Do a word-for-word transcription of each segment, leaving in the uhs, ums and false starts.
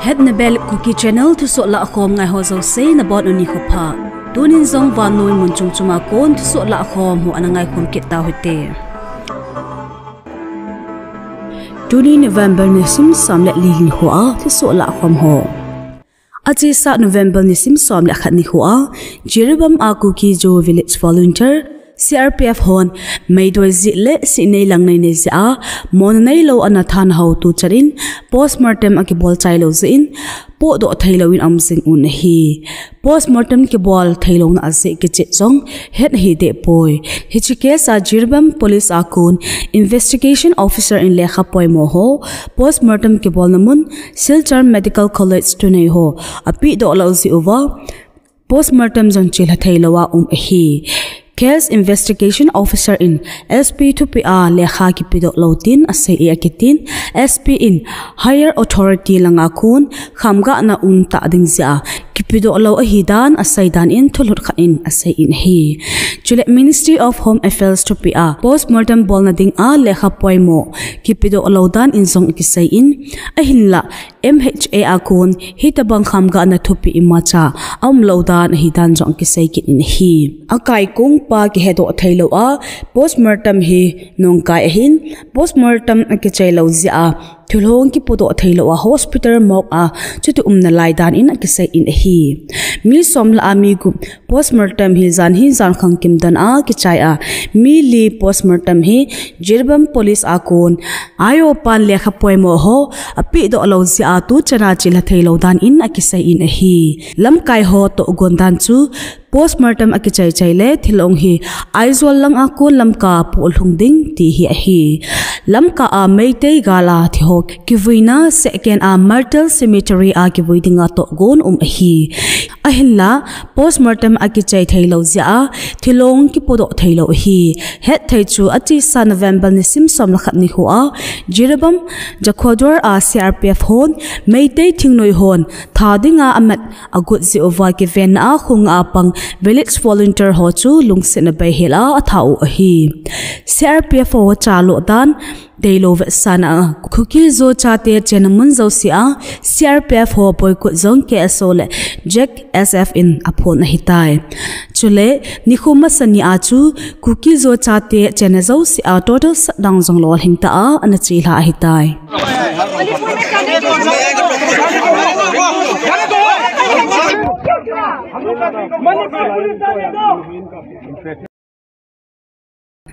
Hetna bel Kuki Channel thusoh lahkhom ngai ho jouse nabonun nikho pha. Tunin jong vannoi mun chom chom a kon thusoh lahkhom ho ana ngaikhom kit tau hite. Tuni November nisim som le li nikho a thusoh lahkhom ho. Achesa November nisim som le khat nikho a, Jiribam a Kuki Zo Village Volunteer, C R P F hon, meidoi jeh le sihnei langnei nei jeh a, mona neilou ana than ho tuchan in, postmortem akibol chai lou jeh in, pohdoh theilou in aum jing un ahi. Postmortem kibol theilouna a jeh kicheh jong, het ahi deh poi. Hiche case a Jiribam Police a kon, Investigation Officer in lekha poimo ho, postmortem kibolna mun, Silchar Medical College tunei ho, apehdoh lou jeh uva, postmortem jong chelha theilou a um ahi. Case Investigation Officer in S P thupeh a lekha kipedoh lou tin asei e akitin, S P in higher authority langa kon khamgahna um tah ding jeh a kipedoh lou ahi dan asei dan in thulhut khat in asei in ahi. Chule Ministry of Home Affairs thupeh a postmortem bolna ding a lekha poimo kipedoh lou dan in jong akisei in, ahinlah M H A a kon hitobang khamgahna thupeh imacha aum lou dan ahi dan jong akisei kit in ahi. Akaikong pa kihedoh theilou a postmortem hi nungkai ahin, postmortem akichai lou jeh a thilhong kipodoh theilou a hospital morgue a chuti umna lai dan in akisei in ahi. Mi som lah a mi gup postmortem hi jan hin jan khang kim dan a kichai a, mi li postmortem hi Jiribam Police a kon I O pan lekha poimo ho apehdoh lou jeh a tuchan a chelha theilou dan in akisei in ahi. Lamkai ho tohgon dan chu postmortem akichai chai le thilong hi Aizawl lang a kon Lamka poh lhung ding ti hi ahi. Lamka a Meitei gal a thi ho kivuina second a Martyr Cemetery a kivui dinga tohgon um ahi. Ahinlah, postmortem akichai theilou jeh a thilong kipodoh theilou ahi. Hetthei chu achesa November nisim som le khat nikho a, Jiribam Jakhodwar a C R P F hon, Meitei thingnoi hon, tha dinga amat agot jeh uva kivenna a khonga pang village volunteer ho chu lungsetna beihel a atha u ahi. C R P F ho chaloh dan, deilou vetsahna a Kuki Zo chate chenna mun jouse a C R P F ho boycott jong K S O le Jack S F in aphon ahitai. Chule, nikho masa ni a chu Kuki Zo chate chenna jouse a total shutdown jong lolhing tah a ana chelha ahitai.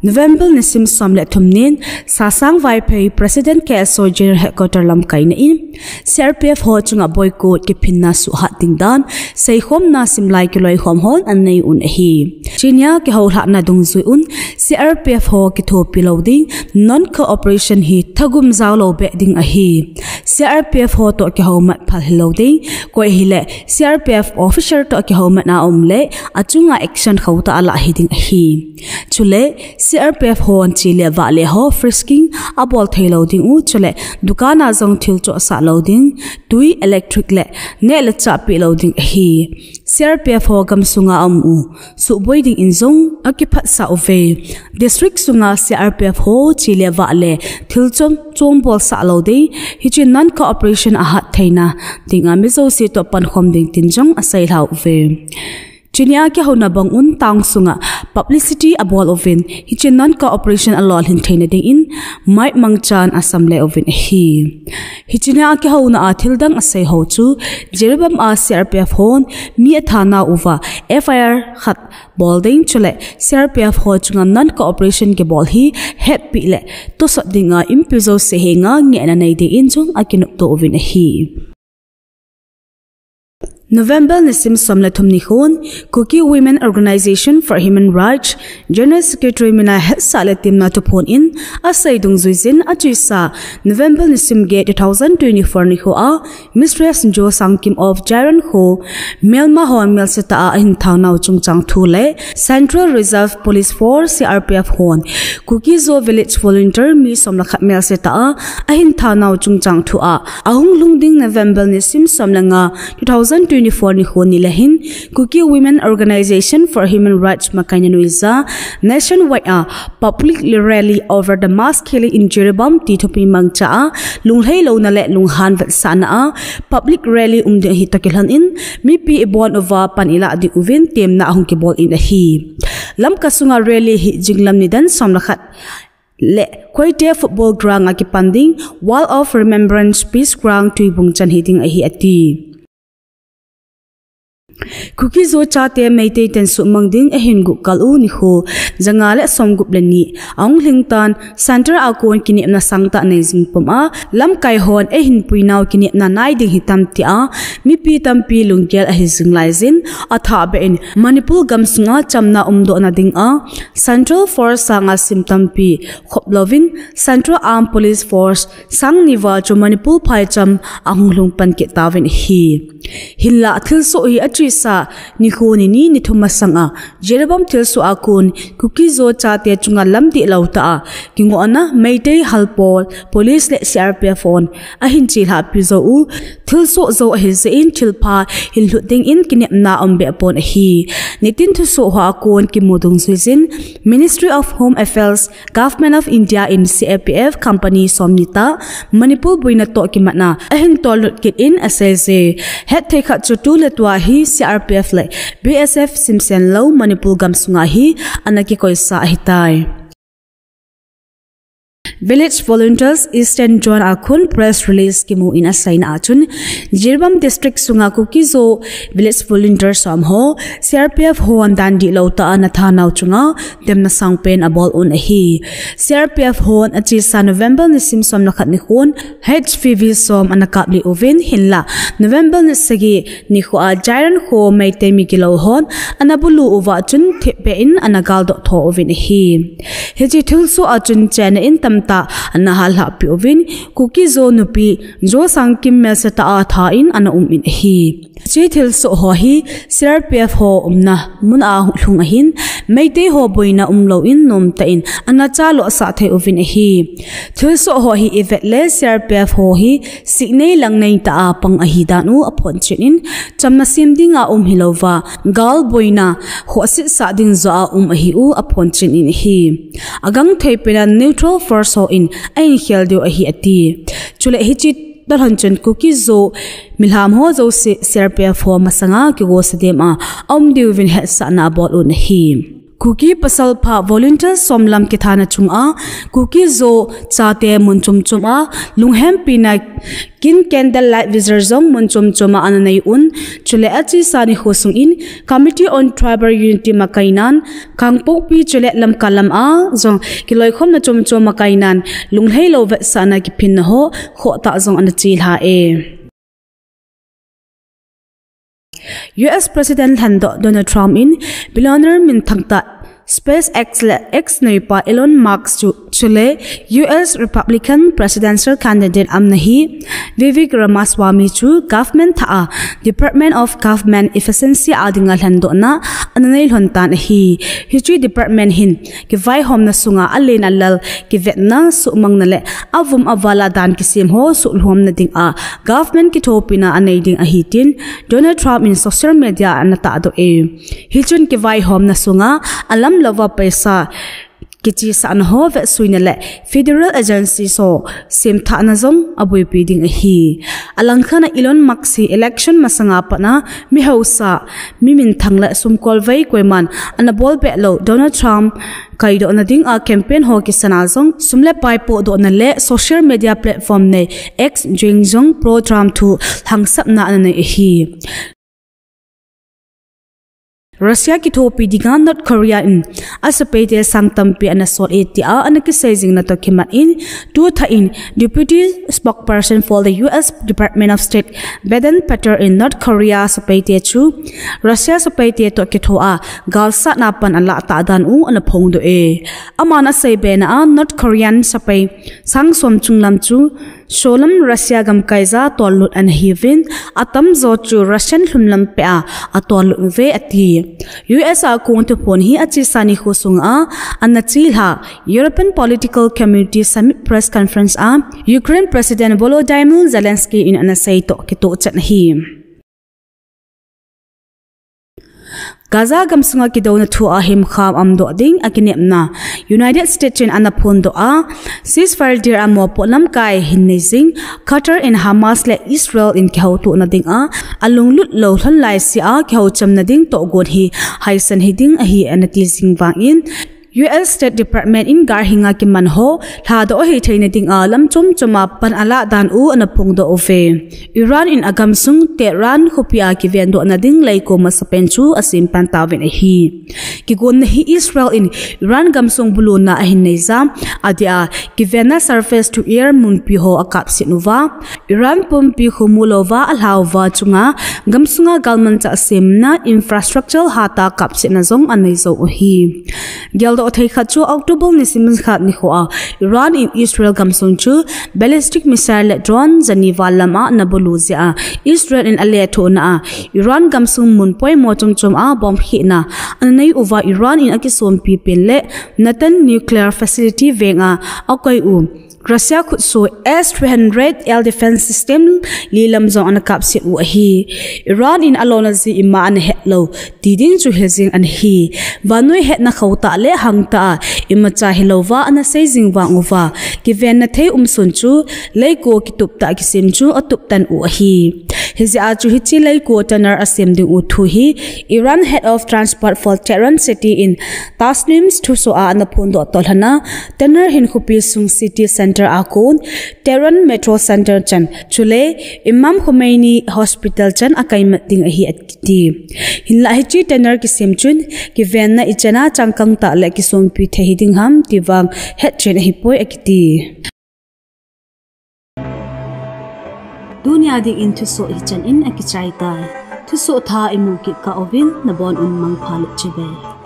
November nisim som le thum nin, Sasang Vaiphei, President K S O General Headquarter lamkaina in, C R P F ho chunga boycott kiphinna suhhat ding dan, seikhomna simlai kiloikhom hon anei un ahi. Chunia kihoulhahna dungjui un, C R P F ho kithopi lou ding, non-cooperation hi thagum jaolou beh ding ahi. C R P F ho toh kihoumat phal hilou ding, koi hile C R P F officer toh kihoumat a um le, achunga action khauhtah alah hiding ahi. Chule, C R P F hon che le vah le ho frisking abol theilou ding u, chule, dukan a jong thil chohsah lou ding, tui, electric le, neh le chah peh lou ding ahi. C R P F ho gamsunga aum u, suhboi dingin jong akiphatsah uve. District sunga C R P F ho che le vah le thil chom chom bolsah lou ding, hiche non-cooperation ahat theina dinga mi jouse toh pankhom ding tin jong aseilha uve. Chunia kihouna bang un town sunga publicity abol uvin, hiche non-cooperation alolhin theina dingin, mic mangchan asam le uvin ahi. Hiche nia kihouna a thil dang asei ho chu, Jiribam a C R P F hon mi atha nau uva F I R khat bol ding chule C R P F ho chunga non-cooperation kibol hi hetpi le tosot dinga inpi jouse henga ngehna nei dingin jong akinoptoh uvin ahi. November nisim som le thum nikhon, Kuki Women Organization for Human Rights General Secretary mina hetsah le temna thuphon in asei dungjuijin achesa November nisim get two thousand twenty-four nikho a Mistress Jo Sangkim of Jairon kho melma hon melsetah a ahin thanau chungchang thu le Central Reserve Police Force C R P F hon Kuki Zo Village Volunteer mi som le khat melsetah a ahin thanau chungchang thu a ahung lhung ding November nisim som le nga two thousand twenty twenty-four nikho nilai hin Kuki Women Organization for Human Rights makaina noiya nationwide a public rally over the mass killing in Jiribam ti thupi mangcha a lunglhailouna le lunghan vetsahna a public rally um ding ahi toh kilhon in mipi ibon uva pan ilah ding uvin temna ahung kibol in ahi. Lamka sunga rally hi jinglam nidan som le khat le Koite Football Ground a kipan ding Wall of Remembrance Peace Ground Tuibung chan hiding ahi ati. Kuki-Zo chate Meitei ten suhmang ding ahin guhkal u nikho janga le somgup le ni ahung lhingtan Central a kon kinepna sangtah nei jing pum a lamkai hon eihin puinau kinepna nai ding hitam tia mipi tampi lunggel ahi jing laiyin athah beh in Manipur gamsunga chamna umdohna dinga Central Force sanga sim tampi khop louvin Central Armed Police Force sang niva chu Manipur phaicham ahung lhung pan kit tauvin ahi. Hinlah thilsoh hi achesa nikho ni ni ni thum masanga Jiribam thilsoh a kon Kuki-Zo chate chunga lamdih lou tah a kingohna Meitei halpol police le C R P F hon ahin chelhah pi jou u thilsoh jou ahi jeh in thilpha hin lhut dingin kinepna um beh pon ahi. Nitin thusoh ho a kon kimu dungjuiyin Ministry of Home Affairs, Government of India in C R P F company somni tah Manipur boina toh kimatna ahin tollut kit in asei je. Hetthei khat chu tu le tua hi C R P F le B S F simsen lou Manipur gamsunga hi ana kikoisa ahitai. Village Volunteers Eastern Zone a kon press release kimu in aseina a chun Jiribam District sunga Kuki-Zo Village Volunteers som ho C R P F hon dan dihlou tah a ana thanau chunga temna sangpen abol un ahi. C R P F hon achesa November nisim som le khat nikhon H P V som ana kaplih uvin hinlah November ni sagi nikho a Jairan kho Meitei migilou hon ana bulu uva chun thipbeh in ana galdoh tho uvin ahi. Hiche thilsoh a chun chenna in tamtah ana hallhah pi uvin Kuki-Zo nupi Zo Sangkim melsetah a tha in ana um in ahi. Hiche thilsoh ho hi C R P F ho umna mun a lhung ahin Meitei ho boina umlou in nomtah in ana chaloh sah thei uvin ahi. Thilsoh ho hi ivet le C R P F ho hi sihnei langnei tah a pang ahi dan u aphonchen in chamna sem dinga um hilouva gal boina ho setsah ding joh a um ahi u aphonchen in ahi. Agangthei pena neutral force hon ahin khel diu ahi ati. Chule hiche toh lhon chun Kuki-Zo milham ho jouse C R P F ho masanga kigosa dem a aum diuvin hetsahna abol un ahi. Kuki pasalpha volunteer som lam kithana chunga Kuki-Zo chate mun chomchom a lunghempina kin candle light vigil jong mun chomchom a ana nei un chule achesa nikho sungin Committee on Tribal Unity makainan Kangpokpi chule Lamka lam a jong kiloikhomna chomchom makainan lunglhailou vetsahna kiphinna ho khohtah jong ana chelha e. U S President lhendoh Donald Trump in billionaire minthang tah SpaceX le X neipa Elon Musk chu chule U S Republican presidential candidate aumna hi Vivek Ramaswamy chu government thah a Department of Government Efficiency a dinga lhendohna ana nei lhon tan ahi. Hiche department hin kivaihomna sunga alen alal kivetna suhmangna le avom aval a dan kisem ho suhlhomna dinga government kithopina anei ding ahi tin Donald Trump in social media ana tahdoh e. Hichun kivaihomna sunga alamlouva paisa kichesahna ho vetsuina le federal agency ho semthahna jong aboipi ding ahi. Alangkhat a Elon Musk hi election masanga pat a mihausa, mi minthang le sumkolvei koiman ana bolbeh lou Donald Trump kaidohna dinga campaign ho kisana jong sum le pai pohdohna le social media platform nei X jeng jong pro Trump thu lhangsapna ana nei ahi. Russia kithopi dinga North Korea in asepaite sang tampi ana sol e tia ana kisei jingna toh kimat in, tuthah in Deputy Spokesperson for the U S Department of State Vedant Patel in North Korea sepaite chu Russia sepaite toh kithoa galsatna pan alah tah dan u ana phongdoh e. Aman aseibena a North Korean sepai sang som chunglam chu solam Russia gamkaija tollut ana hiuvin, atamjo chu Russian lhumlam peh a atollut uve ati. U S a kong thuphon hi achesa nikho sunga ana chelha European Political Community Summit Press Conference a Ukraine President Volodymyr Zelensky in ana sei toh kitoh chan ahi. Gaza gamsunga kidouna thu a himkham umdoh ding akinepna United States in ana phondoh a, ceasefire deal a mopoh lamkai hin nei jing, Qatar in Hamas le Israel in kihoutohna dinga alunglut lou lhon laisea kihouchamna ding tohgon hi haisan hiding ahi ana ti jing vangin, U S State Department in galhinga kiman ho lhadoh ahitheina dinga lam chomchoma pan alah dan u ana phongdoh uve. Iran in agamsung Tehran khopia kivendohna ding leiko masapen chu asempan tauvin ahi. Kigonna hi Israel in Iran gamsung buluna ahin neija, adia kivenna surface to air munpi ho akapset uva, Iran pumpi khomu louva alhauva chunga gamsunga galmanchah semna infrastructure hatah kapsetna jong aneijou u ahi. Geldoh thei khat chu October nisim khat nikhoa Iran in Israel gamsung chu ballistic missile le drone janiva lama ana bulu jeh a, Israel in alethuhna a Iran gamsung mun poimo chomchom a bomb khehna ana nei uva, Iran in akisonpi pen le Natanz nuclear facility venga akoi u Russia khutsoh S three hundred air defense system li lam jong ana kapset u ahi. Iran in alona jeh ima ana hetlou tiding chu hejing ana hi. Vannoi hetna khoutah le hangtah a imacha hilouva ana seijing vang uva, kivenna thei umsun chu leiko kituptah kisem chu atuptan u ahi. Hijeh a chu hiche leiko tunnel asem ding u thu hi Iran Head of Transport for Tehran City in Tasnim thusoh a ana phondoh toh lhona, tunnel hin khopi sung city centre a kon, Tehran Metro Centre chan, chule Imam Khomeini Hospital chan akaimat ding ahi akiti. Hinlah hiche tunnel kisem chun kivenna ichana changkang tah le kisonpi thei hiding ham ti vang hetchen ahipoi akiti. Tunia dingin thusoh hichan in akichai tai. Thusoh thah imu kit kah uvin nabon un mangpha le chibai.